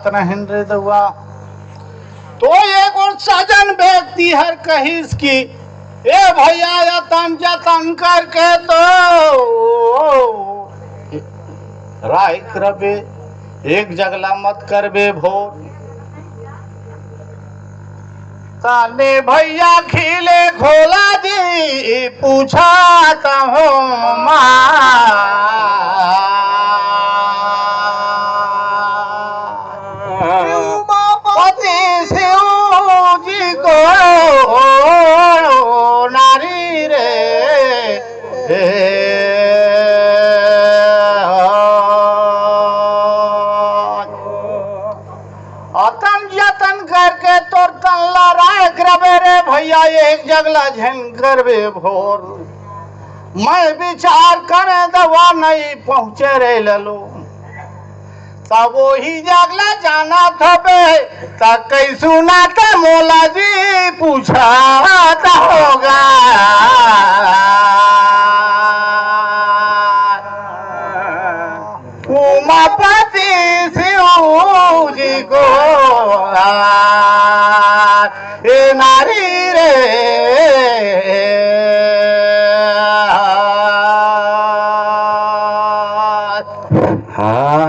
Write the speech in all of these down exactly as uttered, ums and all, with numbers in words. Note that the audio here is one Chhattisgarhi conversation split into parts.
रहन रे दउआ। तो एगो सजन व्यक्ति हर कहिस कि ए भइया, अतन जतन करके तो राय करबे, एक जगला मत करबे भोर। तने भइया खिले खोला जी पूछत हों माँ। उमापति शिव जी को नारी रे। अतन जतन करके तोर तन लड़ाए करबे रे भइया, एक जगला झन करबे भोर। मैं विचार करे दउआ नहीं पहुँचे रे ललू। तब ओही जगला जाना थबे, त कैसू ना त मोला जी पूछत होगा। उमापति शिव जी को ए नारी रे। हाँ।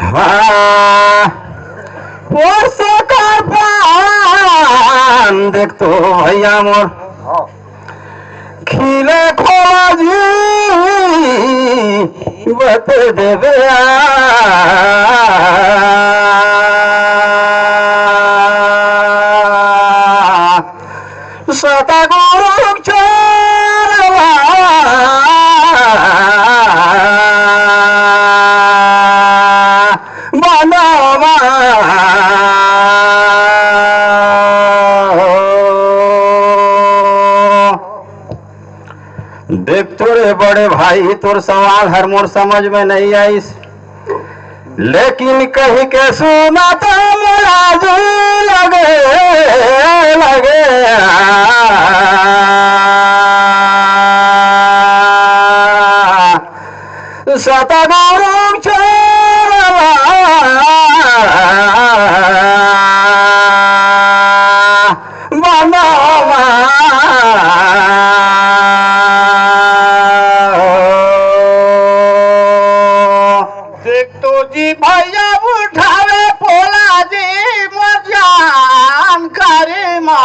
हाँ। ओ सकर पान देख तो भइया मोर। खिले खोला जी बत देबे आ। सतगुरु चरवा बनवा। देख तो रे बड़े भाई, तोर सवाल हर मोर समझ में नहीं आइस, लेकिन कहि के सुनत मोला जी लगे, लगे। सतगुरु चरवा बनवा। देख तो जी भइया उठावे पोला जी मोर जानकारी मा।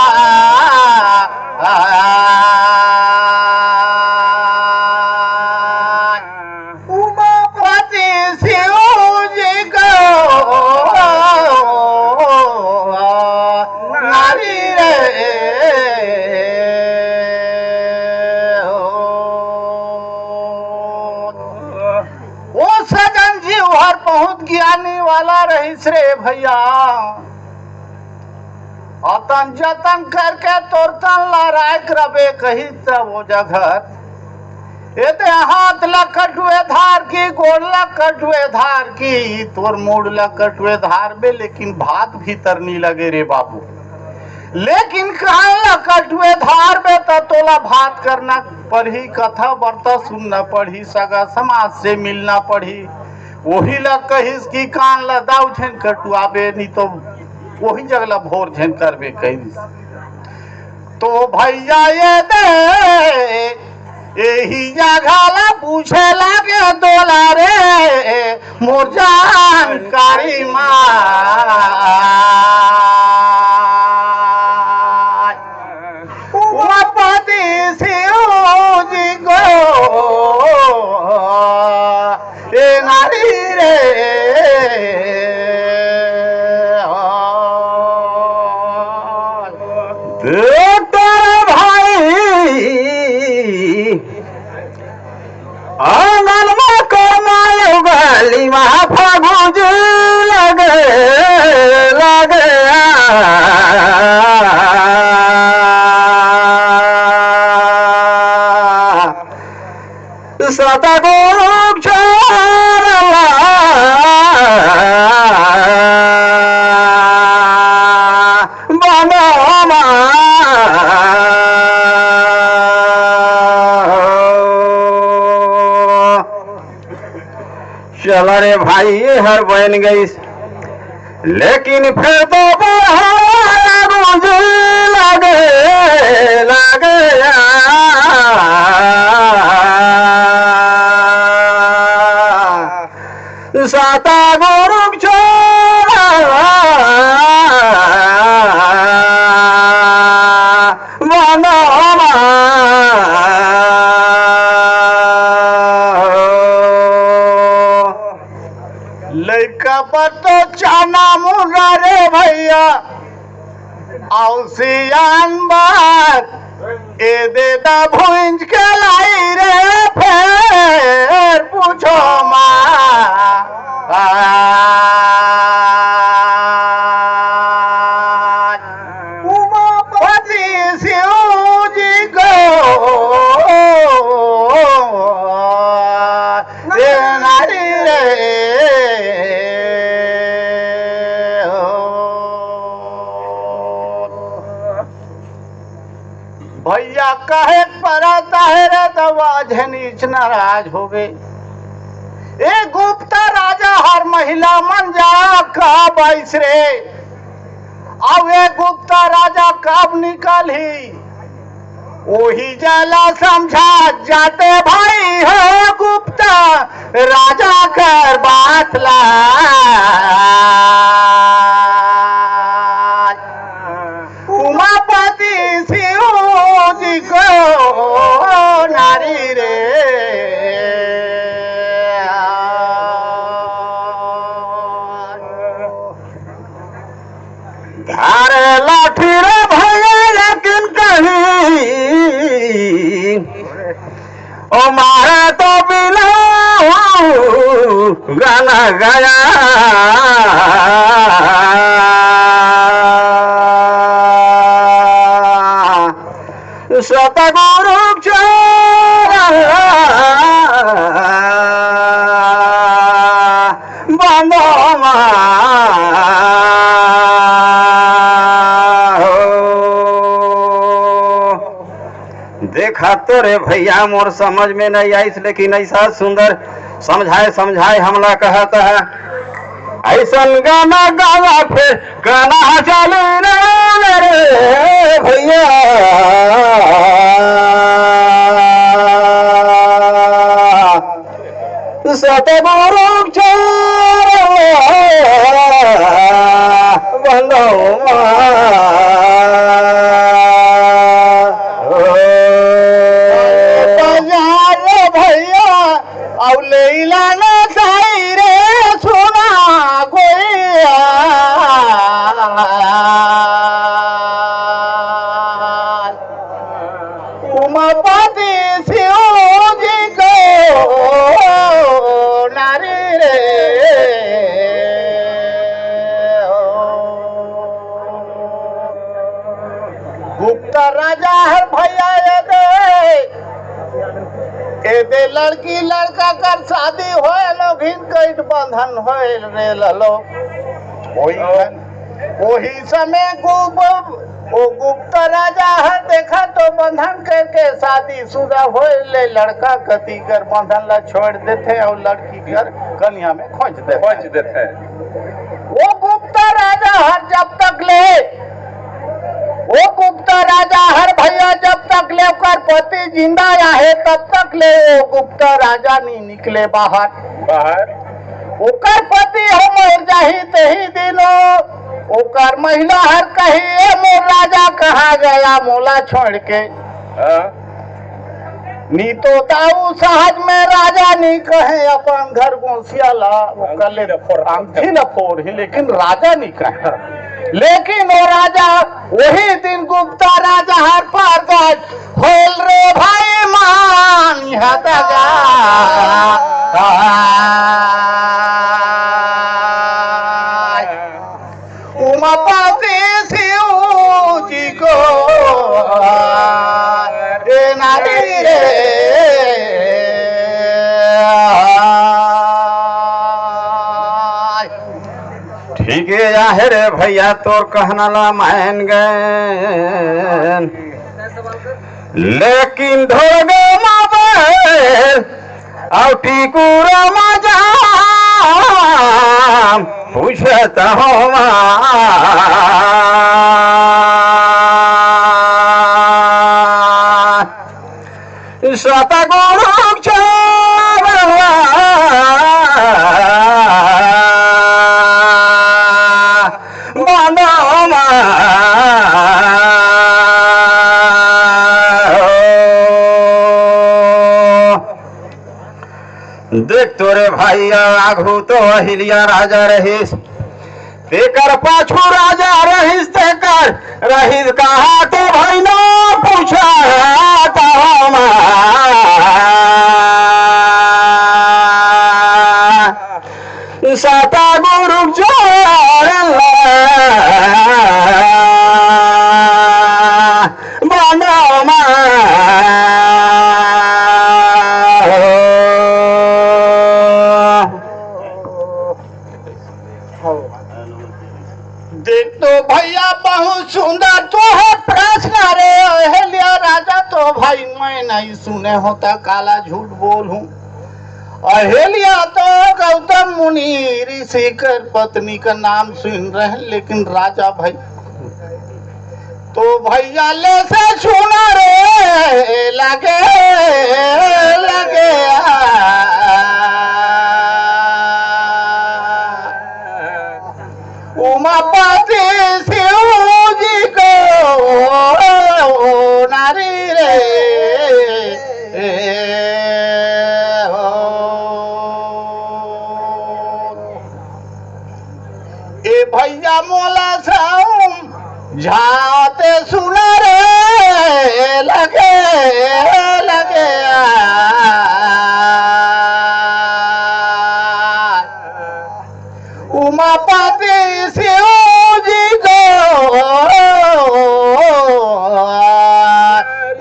उमापति शिव जी को नारी रे। ओ सजन जी, हर बहुत ज्ञानी वाला रहिस रे भइया। अतन जतन करके तोर तन लड़ाए करबे कहिस त ओ जगह एदे हाथ ला कटुए धार की, गोड़ ला कटुए धार की, तोर मूड़ ला कटुए धार बे, लेकिन भात भीतर नी लगे रे बाबू। लेकिन कान ला कटुए धार बे त तोला भात करना पड़ही, कथा वार्ता सुनना पड़ही, सगा समाज से मिलना पड़ही। ओही ला कहिस कि कान ला दाऊ झन कटुआबे, नी तो ओही जगला भोर झन करबे कहिस। तो भइया एदे एही जगह ला पूछे लागे दोला रे, मोर जानकारी मा। उमापति शिव जी को ए नारी रे। देख तो रे भाई, आंगन में कमायो गली में फगुजी लगे, लगे। सतगुरु चरवा बनवा। चला रे भाई, ये हर बन गई, लेकिन फिर तो बड़ा गुंजी लगे, लगे। साता गुरु छोरा बनवा। लइका बर तो चाना मुर्रा रे भैया, अउ सियान बर ए दे दा भूंज के लाई रे, फेर पूछो माँ। उमापति शिव जी को ए नारी रे। भैया कहे परत हे रे दवा झनीच नाराज होवे। ए गुप्ता राजा हर महिला मन जा का बाइस रे। अब ए गुप्ता राजा कब निकलही? ओही जला समझा जाते भाई हो गुप्ता राजा कर बात ला। उमापति शिव जी को नारी रे। धारे लाठी रे भैया लेकिन कहीं ओ मारे तो बिना गाना गाया। सतगुरु चरण बंदवा हो। देखा तो रे भैया, मोर समझ में नहीं आइस, लेकिन ऐसा सुंदर समझाए समझाए हमला कहत है। ऐसन गाना गावा फिर गाना चले रे, रे भैया। सतगुरु चरण बंदवा। बजा रे भैया, अउ लेला ना साई रे सोना गोइया। उमापति शिव जी को नारी रे। गुप्ता राजा हर भैया ये दे, ए दे लड़की लड़का कर शादी होए, लोग हिन कई बंधन होए रे ललो। ओही, ओही समय गुप-, ओ गुप्ता राजा हर देखा तो बंधन करके शादीशुदा होए ले लड़का कती कर बंधन ला छोड़ देथे अउ लड़की कर कन्या में खोज देथे। खोज देथे। ओ गुप्ता राजा हर जब तक ले, ओ गुप्ता राजा हर भैया जब तक ले ओकर पति जिंदा आहे, तब तक ले ओ गुप्ता राजा नी निकले बाहर। बाहर। ओकर पति ह मर जाही, तेही दिन ओ, ओकर महिला हर कही, "ए मोर राजा कहाँ गया मोला छोड़ के?" हाँ। नी तो दाऊ सहज में राजा नी कहे अपन घर गोसिया ला, ओकर ले अंगठी ल फोर, अंगठी ल फोरही, लेकिन राजा नी कहे। लेकिन ओ राजा ओही दिन गुप्ता राजा हर परगट होल रे भाई मान हतगा। उमापति शिव जी को ए नारी रे। ठीक हे आहे रे भैया, तोर कहना ला मान गए, लेकिन ढोलगा मा बैल अउ टिकुरा मा जा तहमा सतगुरु चरणा बंदमा। देख तो रे भाई, आघू तो अहिल्या राजा रहिस, तेकर पाछू राजा रहिस, तेकर रहिस कहा तो भाई ना पूछा। सतगुरु चरण बंदमा। देख तो भैया, बहुत सुंदर तो है प्रश्न रे। अहिल्या राजा तो भाई मैं नहीं सुने हों त काला झूठ बोलहूं। अहिल्या तो गौतम मुनि ऋषि कर पत्नी का नाम सुन रहे, लेकिन राजा भाई तो भैया ले से सुना रे लगे, लगे आ। उमापति शिव जी को नारी रे हो। ए भैया मोला समझाते सुना रे लगे, लगे आ। उमापति शिव जी को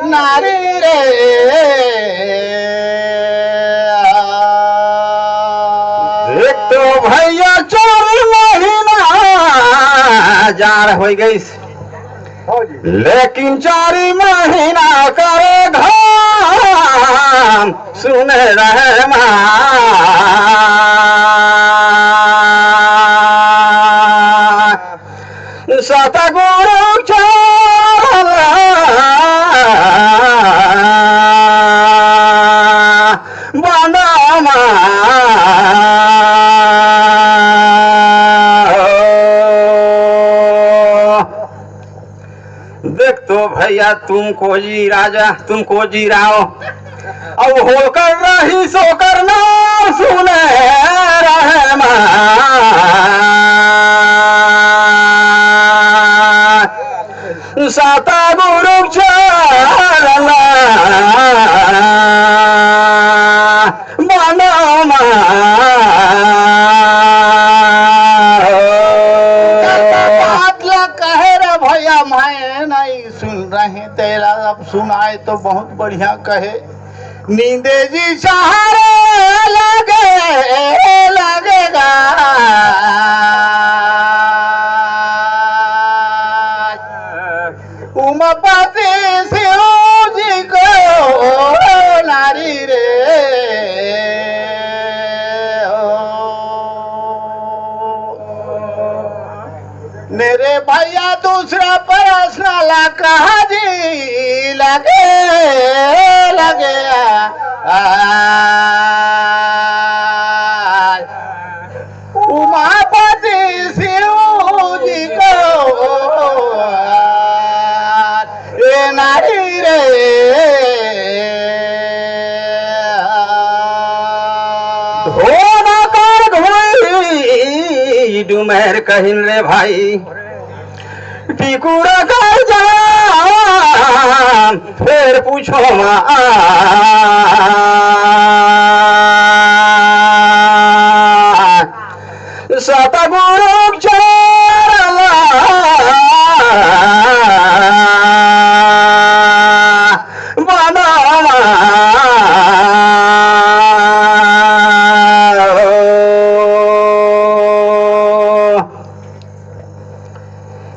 नारी रे। एक तो भैया चार महीना जाड़ हो गई, लेकिन चार महीना कर घाम सुने रहे माँ। सतगुरु चरण बंदमा। देख तो भैया, तुमको जी राजा, तुमको जी राव, अब होकर रही सोकर नाम सुने रहे माँ। सतगुरु चरण बंदमा। बात ला कहे रे भैया, मैं नहीं सुन रहे, तेरा अब सुनाए तो बहुत बढ़िया कहे। नींदे जी सहारे लगे, लगेगा। उमापति शिव जी को नारी रे हो। मेरे भैया दूसरा प्रश्न ला कहा जी लगे, लगे आ, आ, उमापति शिव जी को ए नारी रे। धोना कर धोई डुमर कहिन रे भाई, टिकुरा कर जा फेर पूछो माँ। सतगुरु चरण बंदमा।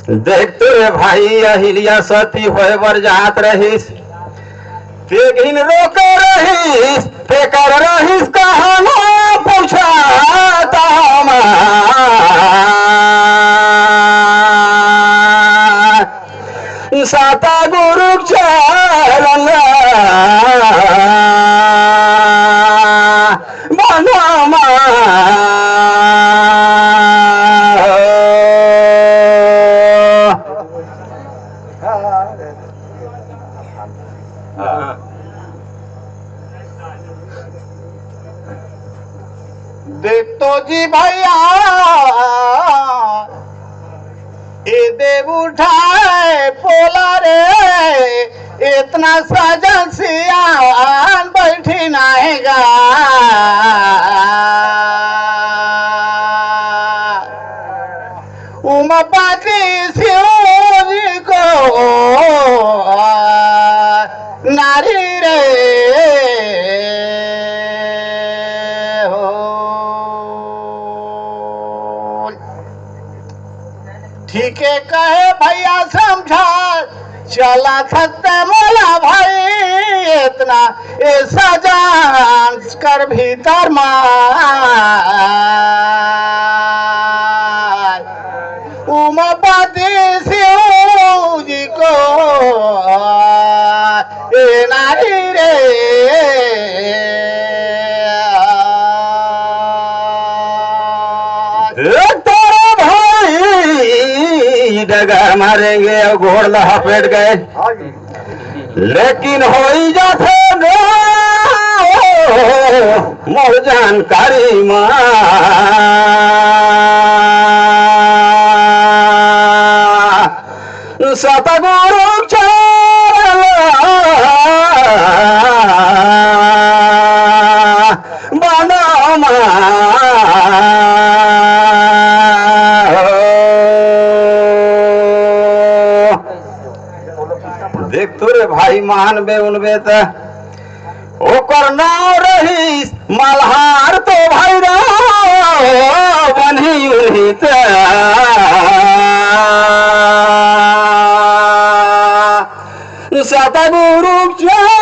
देख तो रे भाई, अहिल्या सती होए बर जात रहिस, तेघिन रोके रहिस, तेकर रहिस कहाना पूछा तमा। सतगुरु चरण बंदोमा। देख तो जी भैया, ए देव उठाए पोला रे, इतना सजन सियान बैठी नाहेगा। उमापति शिव जी को नारी रे हो। ठीक है कहे भैया, समझा चला थकते मोला भाई, इतना ऐसा जान कर भीतर मा उमापति शिव जी को ए नारी रे। ए तोरे भाई डगा मारेंगे और गोड़ ला हपेट गए। लेकिन होई जाथे रे मोर जानकारी मा सतगुरु चरण बंदोमा। देख तो रे भाई, मानबे उनबे त ओकर नाव रहिस मल्हार तो भाई रे, बनही उनही त सतगुरु चरण